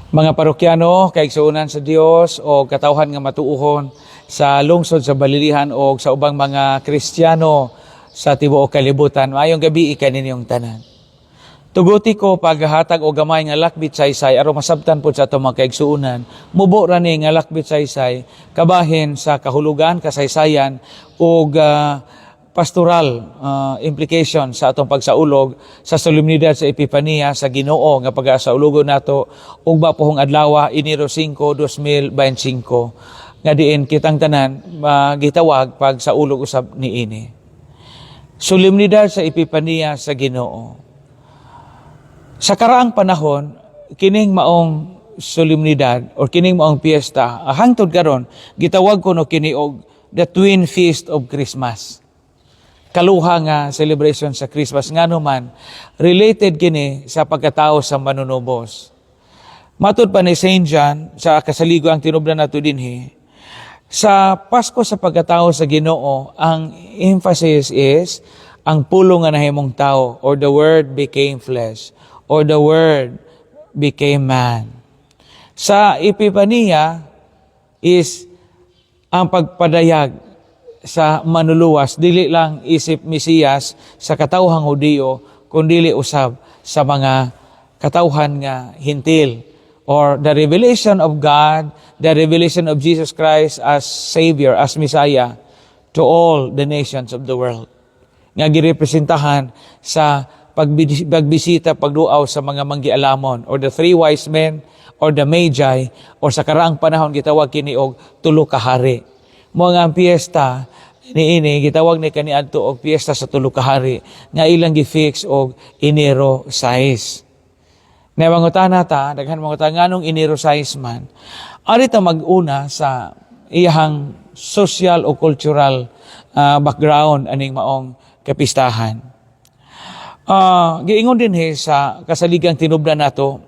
Mga parokyano, kaigsuonan sa Dios o katawhan nga matuohon sa lungsod sa Balilihan o sa ubang mga Kristiyano sa tibuok kalibutan, maayong gabii kaninyong tanan. Tuguti ko paghatag og gamay nga lakbit saysay aron masabtan pod sa atong mga kaigsuonan. Mubo ra ni nga lakbit saysay kabahin sa kahulugan, kasaysayan ug pastoral implication sa atong pagsaulog sa solemnidad sa Epipania sa Ginoo nga pagasaulugon nato ugma pohong adlaw, Enero 5, 2025, nga diin kitang tanan gitawag pagsaulog usab niini. Solemnidad sa Epipania sa Ginoo. Sa karaang panahon, kining maong solemnidad or kining maong piyesta, hangtod karon gitawag kuno kini og the twin feast of Christmas. Kaluha nga celebration sa Christmas, ngano man related kini sa pagkatao sa Manunubos. Matud pa ni Saint John sa kasaliguang tinubdan nato dinhi, sa Pasko sa pagkatao sa Ginoo, ang emphasis is ang Pulong nga nahimong tao or the Word became flesh or the Word became man. Sa Epipania is ang pagpadayag sa Manluluwas, dili lang isip Mesiyas sa katawhang Hudiyo, kundili usab sa mga katawhan nga Hentil or the revelation of God, the revelation of Jesus Christ as Savior, as Messiah to all the nations of the world. Nga girepresentahan sa pagbisita, pagduaw sa mga manggialamon or the three wise men or the Magi or sa karaang panahon gitawag kini og tulo ka hari. Mao nga ang piyesta niini gitawag ni kaniadto og piyesta sa tulo ka hari nga ilang gi-fix og Enero 6. Na mangutana ta, daghan mangutana nganong Enero 6 man. Ari ta mag-una sa iyahang social o cultural background aning maong kapistahan. Giingon dinhi sa kasaligang tinubdan nato,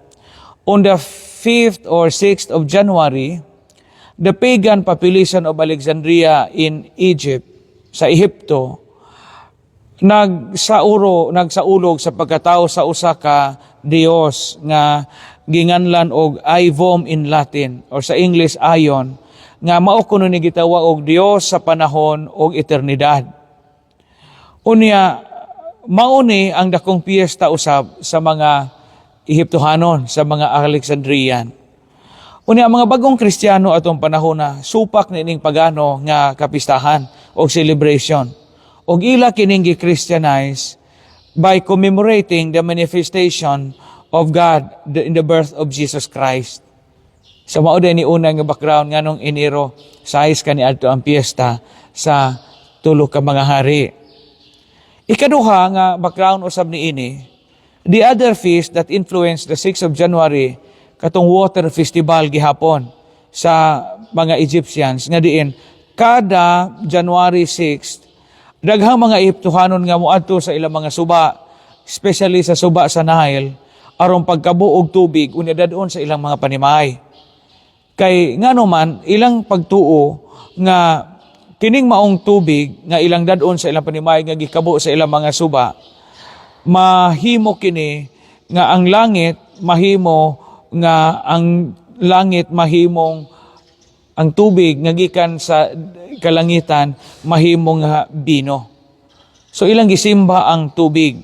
on the 5th or 6th of January, the pagan population of Alexandria in Egypt, sa Ehipto, nagsaulog sa pagkatao sa usa ka Dios nga ginganlan og Ivom in Latin or sa English Aion, nga mao kuno ni gitawag og Dios sa panahon og eternidad. Unya mao ni ang dakong piyesta usab sa mga Ehiptohanon, sa mga Alexandrian. Unya ang mga bagong Kristiyano atong panahon na supak niining pagano nga kapistahan o celebration. Og ila kining gi-Christianize by commemorating the manifestation of God in the birth of Jesus Christ. So mao din ni una nga background nganong Enero 6 kaniadto ang piyesta sa tulo ka mga hari. Ikaduha nga background usab niini, the other feast that influenced the 6th of January, katong water festival gihapon sa mga Egyptians nga diin kada January 6 daghang mga Ehiptohanon nga moadto sa ilang mga suba, especially sa suba sa Nile, aron pagkabo og tubig unya dadon sa ilang mga panimay. Kay ngano man ilang pagtuo nga kining maong tubig nga ilang dadon sa ilang panimay nga gikabo sa ilang mga suba, mahimo kini nga ang langit mahimong ang tubig nga gikan sa kalangitan mahimong nga bino. So ilang gisimba ang tubig.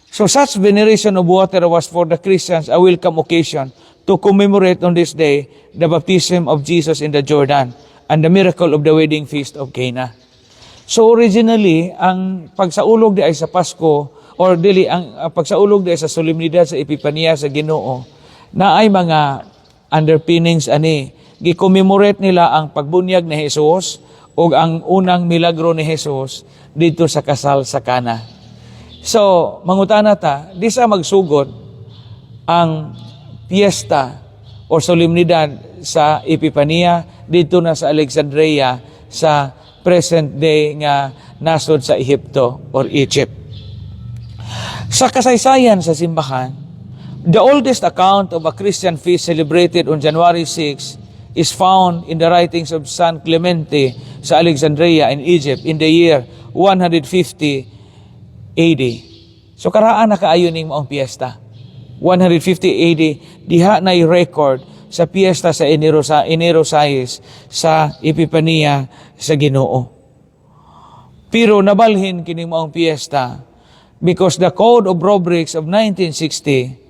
So such veneration of water was for the Christians a welcome occasion to commemorate on this day the baptism of Jesus in the Jordan and the miracle of the wedding feast of Cana. So originally, ang pagsaulog diay sa Pasko or dili ang pagsaulog diay sa solemnidad sa Epipania sa Ginoo naay mga underpinnings ani. Gi-commemorate nila ang pagbunyag ni Jesus ug ang unang milagro ni Jesus didto sa kasal sa Cana. So, mangutana ta, di sa magsugod ang piyesta o solemnidad sa Epipania didto na sa Alexandria sa present day nga nasod sa Ehipto or Egypt. Sa kasaysayan sa simbahan, the oldest account of a Christian feast celebrated on January 6 is found in the writings of San Clemente sa Alexandria in Egypt in the year 150 AD. So karaan na kaayo ning maong piyesta. 150 AD, diha na record sa piyesta sa Enero 6 sa Epipania sa Ginoo. Pero nabalhin kini maong piyesta because the Code of Rubrics of 1960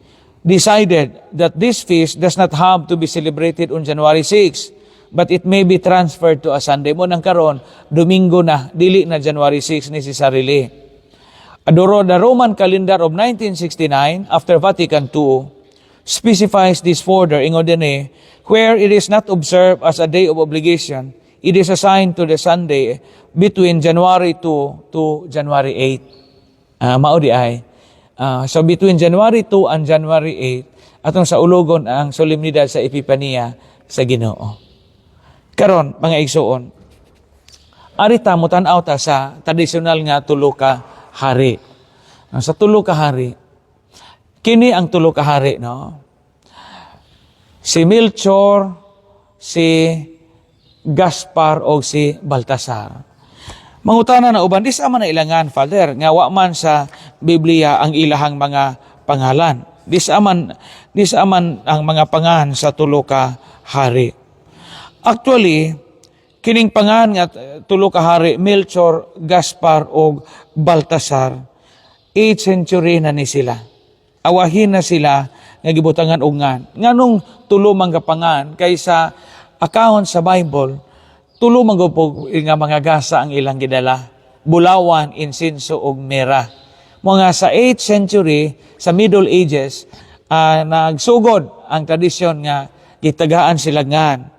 decided that this feast does not have to be celebrated on January 6, but it may be transferred to a Sunday. Mao nang karon Domingo na, dili na January 6 necessarily. Adoro, the Roman calendar of 1969 after Vatican II specifies this further. Ingon dinhi, where it is not observed as a day of obligation, it is assigned to the Sunday between January 2 to January 8. Mao diay. So between January 2 and January 8, atong saulogon ang solemnidad sa Epipania sa Ginoo. Karon, mga igsuon, ari ta motan-aw ta sa tradisyonal nga tulo ka hari. Sa tulo ka hari, kini ang tulo ka hari, no? Si Melchor, si Gaspar o si Baltasar. Mangutana na uban, di sa man na ilangan, Father, nga wa man sa Biblia ang ilahang mga pangalan. Di sa man ang mga pangan sa tulo ka hari. Actually, kining pangan nga tulo ka hari, Melchor, Gaspar ug Baltasar, 8th century na ni sila. Awahin na sila nga gibutangan og ngan. Nganong tulo man ka pangan kaysa account sa Bible, tulo man gud nga mga gasa ang ilang gidala? Bulawan, insenso ug mira. Mga sa 8th century, sa Middle Ages, nagsugod ang tradisyon nga gitagaan sila ngan.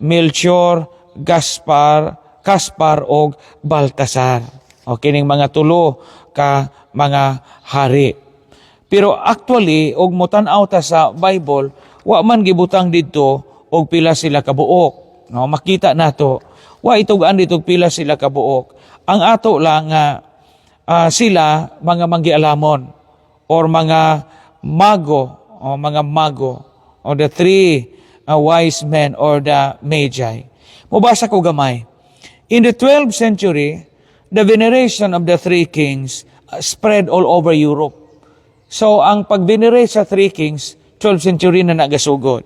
Melchor, Gaspar, Caspar og Baltasar. O kining mga tulo ka mga hari. Pero actually, og motan-aw ta sa Bible, wa man gibutang didto og pila sila kabuok. No, makita nato. Wa itug-an dito og pila sila kabuok. Ang ato lang nga sila mga manggialamon or mga mago o mga mago or the three wise men or the magi. Mubasa ko gamay. In the 12th century, the veneration of the three kings spread all over Europe. So, ang pag-venerate sa three kings, 12th century na nagasugod.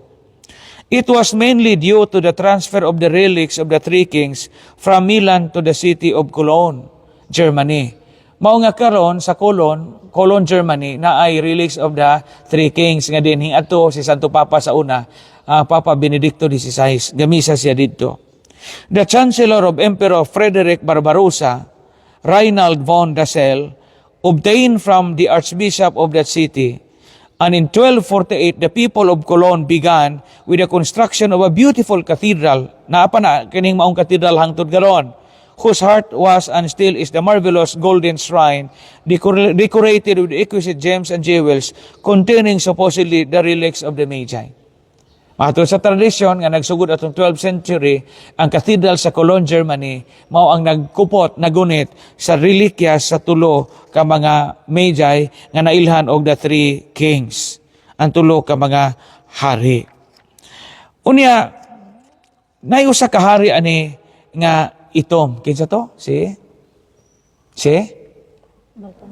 It was mainly due to the transfer of the relics of the three kings from Milan to the city of Cologne, Germany. Mao nga karon sa Cologne, Cologne, Germany, na ay relics of the three kings nga dinhing adto si Santo Papa sa una, Papa Benedicto XVI, gamisa siya didto. The Chancellor of Emperor Frederick Barbarossa, Reinald von Dassel, obtained from the Archbishop of that city. And in 1248, the people of Cologne began with the construction of a beautiful cathedral. Naa pa na kining maong cathedral hangtod karon, whose heart was and still is the marvelous golden shrine decorated with exquisite gems and jewels containing supposedly the relics of the Magi. Matod sa tradisyon nga nagsugod atong 12th century, ang cathedral sa Cologne, Germany, mao ang nagkupot, nagunit sa relikya sa tulo ka mga Magi nga nailhan og the three kings, ang tulo ka mga hari. Unya, nay usa ka hari ani nga itom. Kinsa to? Si? Si?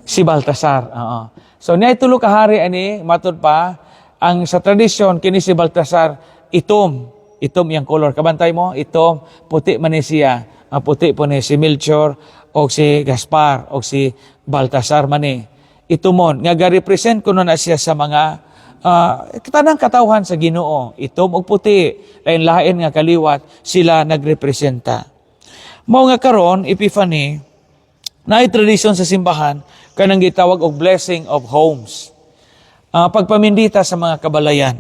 Si Baltasar. Oo. So niya tulo ka hari ani, matud pa ang sa tradisyon kini si Baltasar itom. Itom iyang color. Kabantay mo, itom, puti man ni siya. Ang puti po ni si Melchor o si Gaspar o si Baltasar man ni. Itomon nga ga-represent kuno na siya sa mga tanang katawhan sa Ginoo. Itom og puti, lain-lain nga kaliwat sila nagrepresenta. Mao nga karon Epiphany, naay tradisyon sa simbahan kanang gitawag og blessing of homes. Pagpamindita sa mga kabalayan.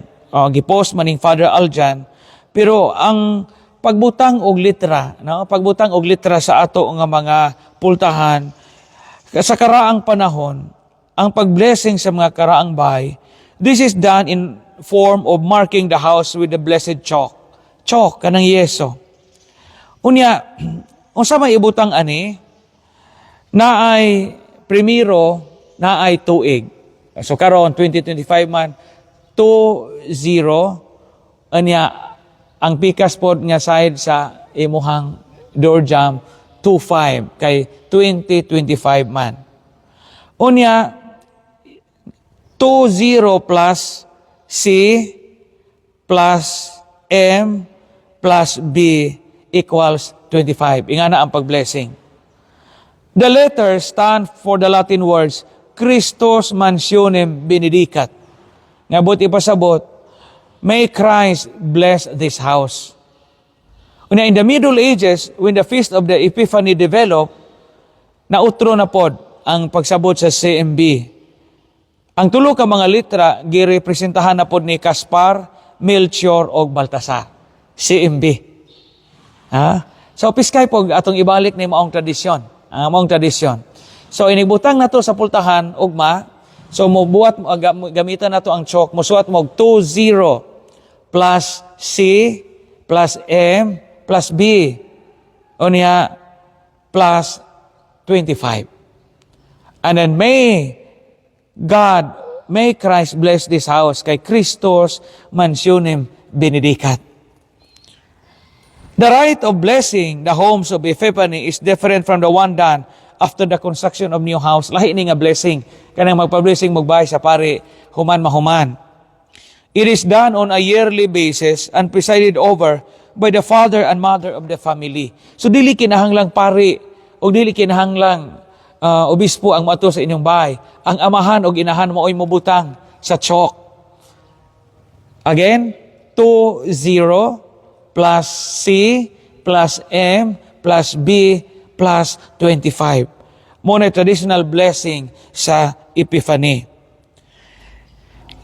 Gipost maning Father Aljan, pero ang pagbutang og litra, no? Pagbutang og litra sa ato nga mga pultahan sa karaang panahon, ang pagblessing sa mga karaang bahay, this is done in form of marking the house with the blessed chalk. Chalk kanang yeso. Unya, unsa may ibutang ani? Naay primero, naay tuig. So karon 2025 man, 20 anya ang pikas pod nga side sa imuhang door jamb 25 kay 2025 man. Unya 2 20 plus C plus M plus B equals 25. Ingana ang pag-blessing. The letters stand for the Latin words "Christus mansionem benedicat." Nga buot ipasabot, "May Christ bless this house." Una, in the Middle Ages, when the Feast of the Epiphany developed, nautro na pod ang pagsabot sa CMB. Ang tulo ka mga litra girepresentahan na pod ni Caspar, Melchior og Baltasar. CMB. Ha? So piskay po atong ibalik ni maong tradisyon. Ang maong tradisyon. So inigbutang nato sa pultahan ugma, so mobuhat mo gamitan nato ang chalk, mosuwat mo og 20 plus C plus M plus B. Unya plus 25. And then may God, may Christ bless this house kay "Christus mansionem benedicat." The rite of blessing the homes of Epiphany is different from the one done after the construction of new house. Lahi ni nga blessing. Kanang magpa-blessing magbay sa pari, human mahuman. It is done on a yearly basis and presided over by the father and mother of the family. So dili kinahanglang pari o dili kinahanglang obispo ang moadto sa inyong bahay. Ang amahan o inahan mao'y mobutang sa chalk. Again, 2, 0 plus C plus M plus B plus 25. Mao na traditional blessing sa Epiphany.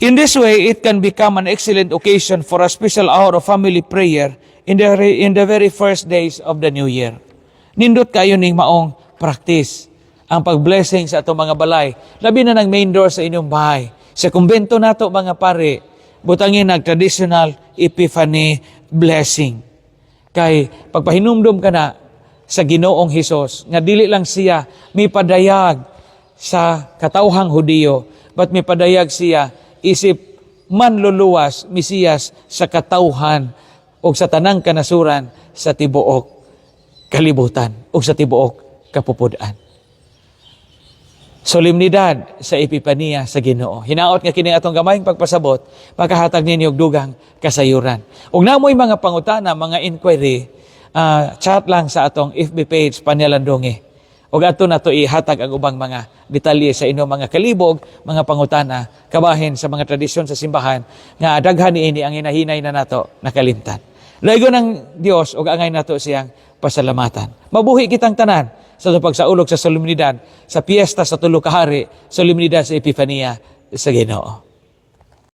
In this way, it can become an excellent occasion for a special hour of family prayer in the very first days of the new year. Nindot kayo ning maong practice ang pag-blessing sa atong mga balay. Labi na ng main door sa inyong bahay. Sa kumbento nato, mga pare, butangin nag traditional Epiphany blessing. Kay pagpahinumdum ka na sa Ginoong Hesus nga dili lang siya mipadayag sa katawhang Hudiyo, but mipadayag siya isip manluluwas, Mesiyas sa katawhan o sa tanang kanasuran sa tibuok kalibutan o sa tibuok kapupud-an. Solemnidad sa Epipania sa Ginoo. Hinaot nga kini atong gamayng pagpasabot makahatag ninyo og dugang kasayuran. Ug namoy mga pangutana, mga inquiry, chat lang sa atong FB page Panyalandongi. Ug ato nato ihatag ang ubang mga detalye sa inyong mga kalibog, mga pangutana, kabahin sa mga tradisyon sa simbahan nga daghan niini ang hinahinay na nato nakalimtan. Laygon ng Dios ug angay nato siyang pasalamatan. Mabuhi kitang tanan sa atong pagsaulog sa solemnidad sa piyesta sa tulo ka hari, solemnidad sa Epifania sa Ginoo.